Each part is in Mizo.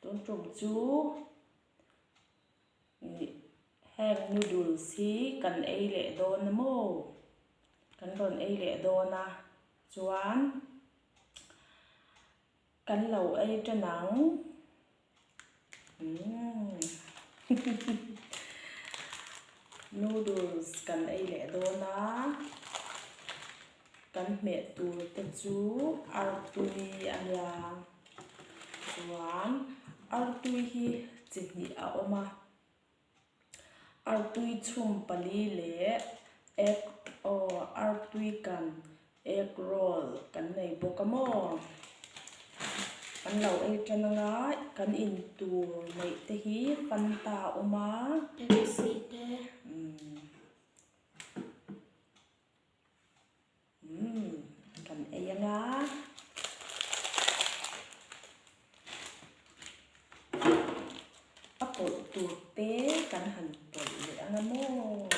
Tun tum chu ih heng noodles hi kan ei leh dawn a maw? Kan rawn ei leh dawn a chuan kan lo ei tan ang. Umm noodles kan ei leh dawn a kan hmeh tur te chu artui a nia chuan artui hi chi hnih a awm a artui chhum pali leh egg aw artui kan Egg roll kan nei bawk a maw? Kan lo ei tan anga kan in tur neih te hi Fanta a awm a. Pepsi te. Umm. Umm kan ei anga. A pawlh tur te kan han pawlh leh ang a maw?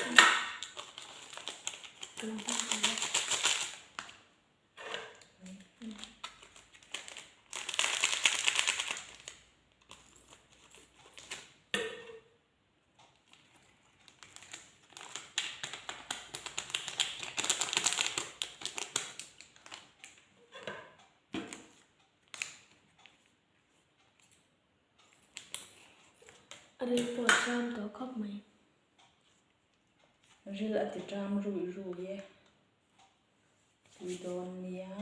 A ril pawh a ṭam tawh khawp mai. Ril a ti ṭam rui rui e. Tui dawn nia.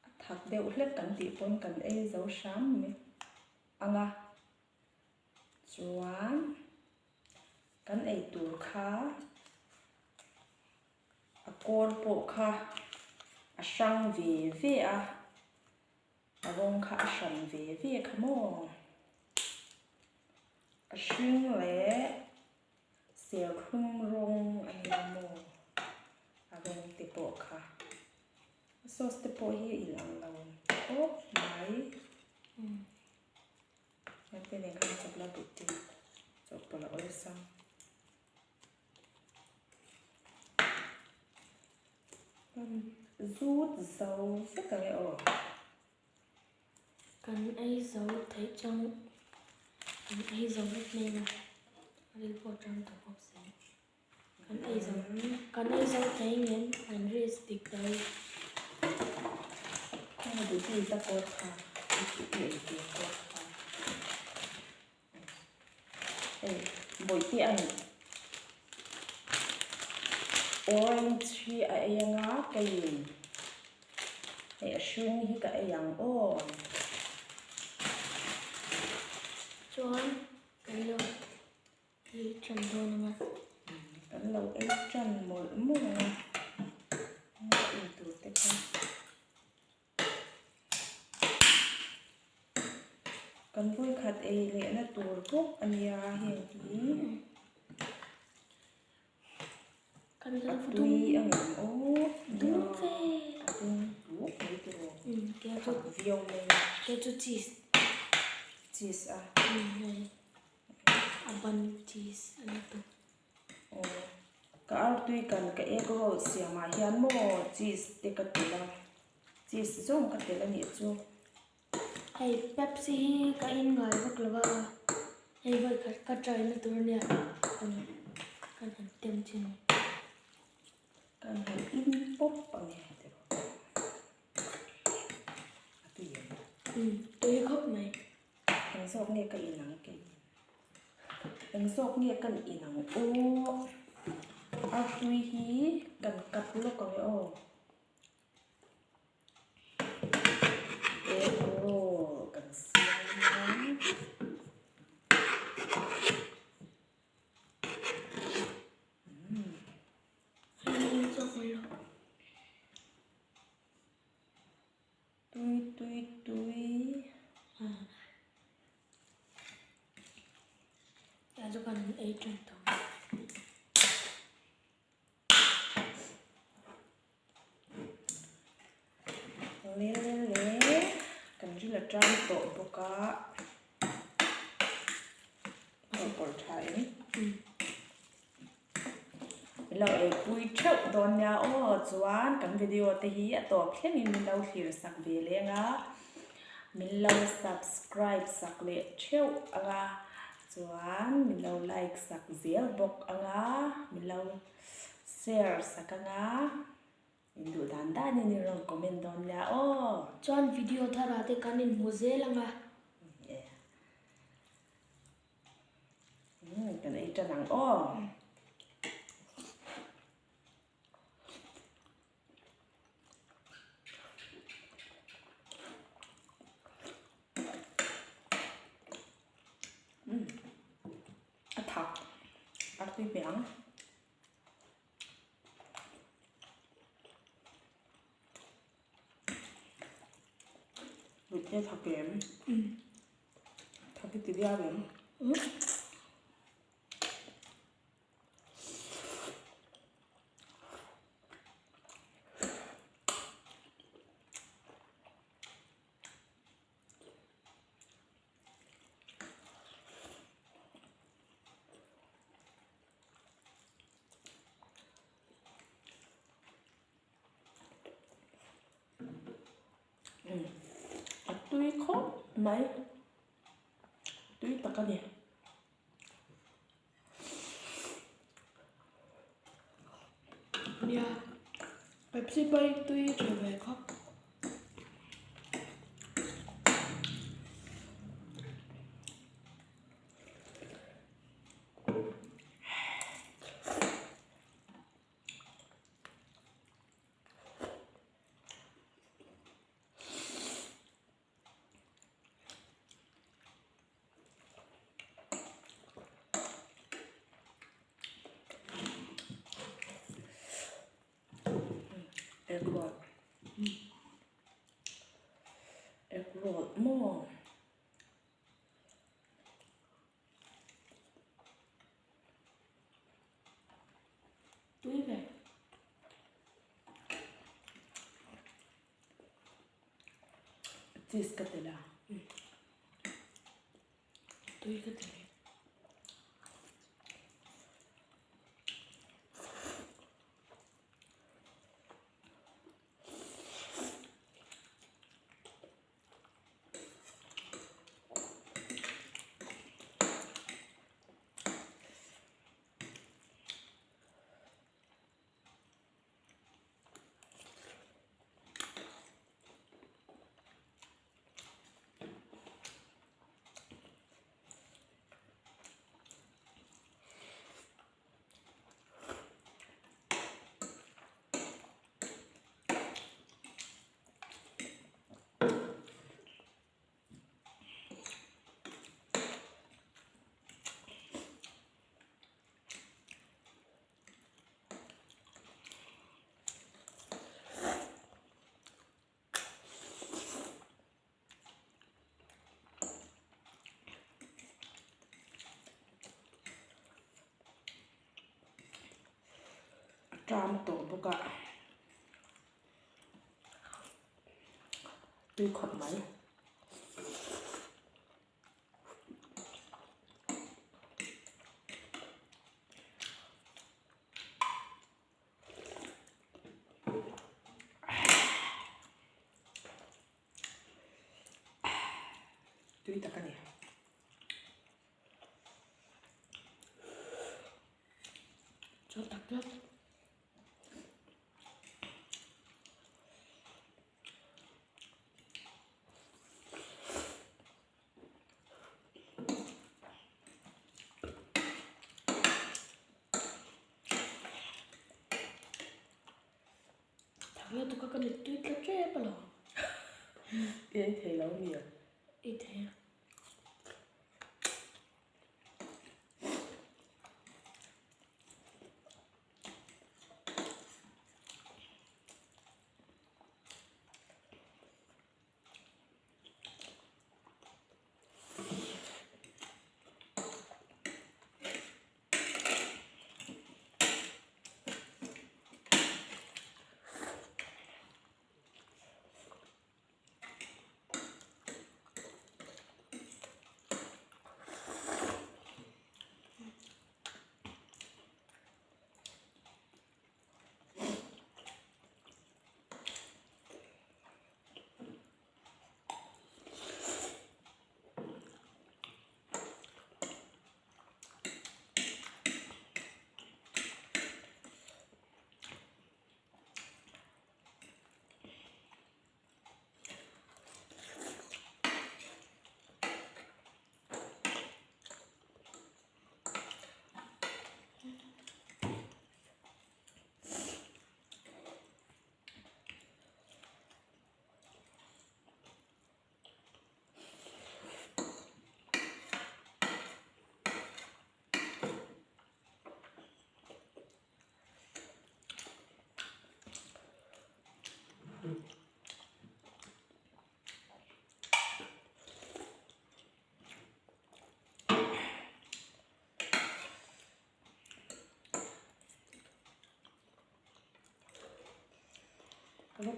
A thak deuh hlek kan tih pawn kan ei zo hram mai ang a. Chuan kan ei tur kha. A kawr pawh kha a hrang ve ve a, a rawng kha a hran ve ve kha maw? A hring leh serthlum rawng a nia maw? A rawng te pawh kha. A sauce te pawh hi a inang lo khawp mai. Hengte nen khan chawpla duh te chawhpawlh a awlsam. Zut zo vek ang e aw. Kan ei zo theih chuan kan ei zo vek mai a, ril pawh a ṭang tawh bawk si. Kan ei zo kan ei zo thei ngem an risk dik ta hi. Khawngaih duh chi ta kawt kha i ei tur kawt kha. Hei bawihte a nih orange hi a ei anga keiin hei a hring hi ka ei ang aw. Chuan kan lo ei tan dawn anga. Kan lo ei tan mawlh mawlh anga a in tur te kha. Kan vawikhat ei lehna tur bawk a nia heng hi. A tui a ngem aw nia a dum tuk mai tiraw thak viau mai a. Kei chu cheese. Cheese a. A ban cheese a ni tawp. Aw ka artui kan ka egg roll siamah hian maw cheese te ka telh a cheese zawng ka telh a nih chu. Hei Pepsi hi ka in ngai vak lo va hei vawi khat ka try na tur ania kan kan han tem chin. Kan han in pawp ang e tiraw a tui em? Umm tui khawp mai. Eng zawk nge ka in ang kei? Eng zawk nge kan in ang aw? Artui hi kan cut lawk ang e aw. Egg roll kan siam ang. Tui tui tui. Tah chu kan ei tan tawh. Le le le kan ril a tan tawh bawk a. Chawhpawlh tha em. Min lo ei pui theuh dawn nia aw chuan kan video te hi a tawp thlengin min lo thlir sak ve leng a. Min lo subscribe sak leh theuh ang a, chuan min lo like sak zel bawk ang a, min lo share sak ang a, in duh dan danin in rawn comment dawn nia aw. Chuan video tharah te kan inhmu zel ang a. Kan ei tan ang aw. A thak a tui hmel ang. Rutte thak em? Thak i ti viau em? A tui khawp mai tui tak a ni. Nia, Pepsi pawh hi tui tha ve khawp. Egg roll egg roll maw Tui ve. Cheese ka tel a. Tui ka tel e. A ṭam tawh bawk a tui khawp mai. Tui tak a ni. Chuan tak tlat. Thakna tuka ka mittui tla tep alawm. I ei thei lo mi a? Ei thei a.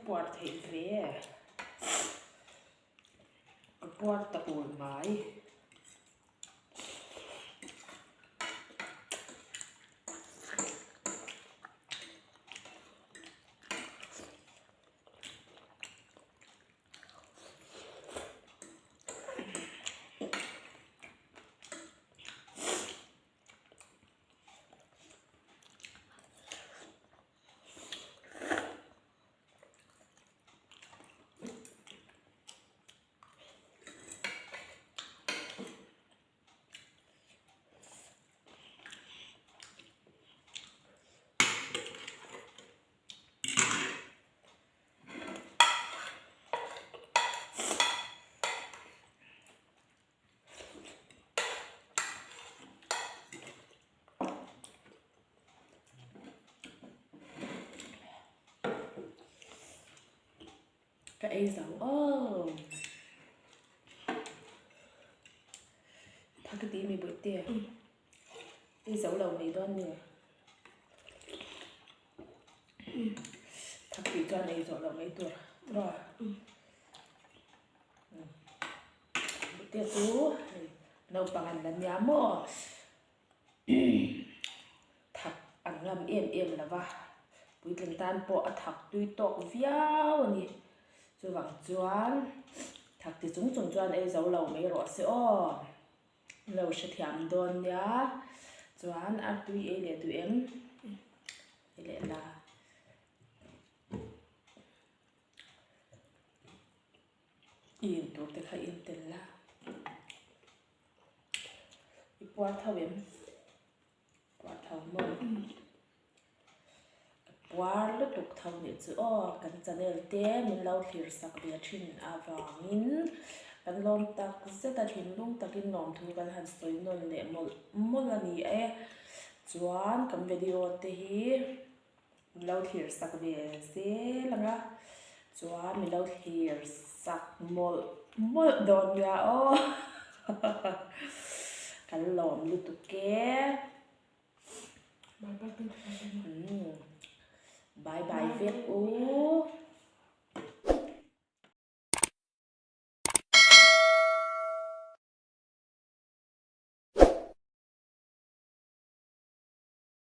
puar theih ve. Ka puar ta ul mai. Ka ei zo aw. Tha ka ti mi bawihte. Ei zo lo mai dawn ni. Thak tih chuan ei zawh loh mai tur tawh a. Te chu hei naupang an la nia maw thak an ngam em em lo va puitling tan pawh a thak tui tawk viau a ni chuvang chuan thak ti chung chung chuan ei zo lo mai rawh se aw. Lo hrethiam dawn nia chuan a tui ei leh duh em ei leh la i in tur te kha in tel la i puar tho em puar tho maw. Puar lutuk tho nih chu aw kan channel te min lo thlir sak ve thin avangin kan lawm tak zet a thinlung takin lawmthu kan han sawi nawn leh mawlh mawlh a ni e chuan kan video te hi min lo thlir sak ve zel ang a chuan min lo thlir sak mawlh mawlh dawn nia aw kan lawm lutuk e. Bye bye vek u.